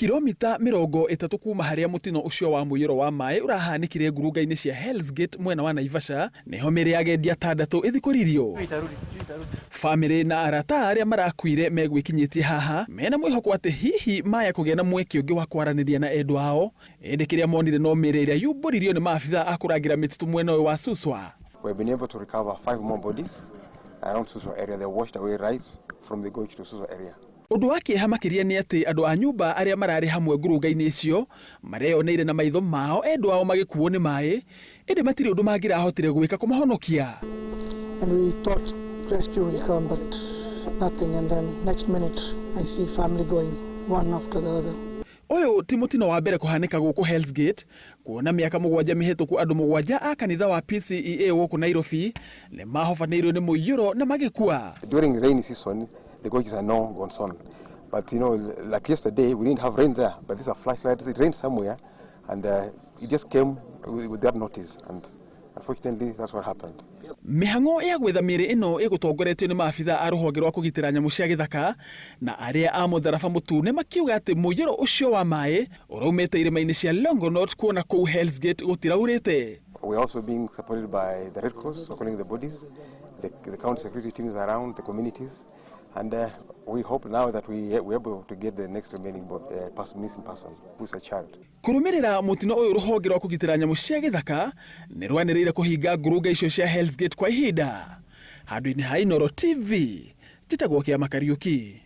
Kilomita 30 kuma harĩa mũtino ũcio wa mũiyũro wa maĩ ũrahanĩkire ngurunga-inĩ cia Hell's Gate mwena wa Naivasha, nĩho mĩĩrĩ ya agendi atandatũ ĩthikũririo. Famĩlĩ na arata arĩa marakuire megwĩkinyĩtie haha mena mwĩhoko atĩ hihi maya kũgĩa na mweke ũngĩ wa kwaranĩria na endwa ao, ĩndĩ kĩrĩa monire no mĩĩrĩ ĩrĩa yumbũririo nĩ maabithaa a kũrangĩra mĩtitũ mwena ũyũ wa Suswa. We have been able to recover five more bodies around Suswa area. They washed away right from the gorge to Suswa area. Ũndũ wa kĩeha makĩria nĩ atĩ andũ a nyũmba arĩa mararĩ hamwe ngurunga-inĩ icio mareyoneire na maitho mao endwa ao magĩkuo nĩ maĩ, ĩndĩ matirĩ ũndũ mangĩrahotire gwĩka kũmahonokia. And we thought rescue will come, but nothing. And then next minute, I see family going one after the other. Ũyũ ti mũtino wa mbere kũhanĩka gũkũ Hell's Gate, kuona mĩaka 7 mĩhĩtũku andũ 7 a kanitha wa PCEA gũkũ Nairobi nĩ mahobanĩirio nĩ mũiyũro na magĩkua. During rainy season, the gorges are no concern. But like yesterday, we didn't have rain there, but these are flashlights. It rained somewhere, and it just came without notice. And unfortunately, that's what happened. Mĩhang'o ya gwetha mĩĩrĩ ĩno ĩgũtongoretio nĩ maabitha a rũhonge rwa kũgitĩra nyamũ cia gĩthaka na arĩa a mũtharaba mũtune makiuga atĩ mũiyũro ũcio wa maĩ ũraumĩte irĩma-inĩ cia Longonot kuona kũu Hell's Gate gũtiraurĩte. We are also being supported by the Red Cross, calling the bodies, the county security teams around the communities, and we hope now that we are able to get the next remaining person, missing person, who is a child. Kũrũmĩrĩra mũtino ũyũ, rũhonge rwa kũgitĩra nyamũ cia gĩthaka nĩ rwanĩrĩire kũhinga ngurunga icio cia Hell's Gate kwa ihinda. Handũ-inĩ ha Inooro TV, njĩtagwo Kĩama Kariũki.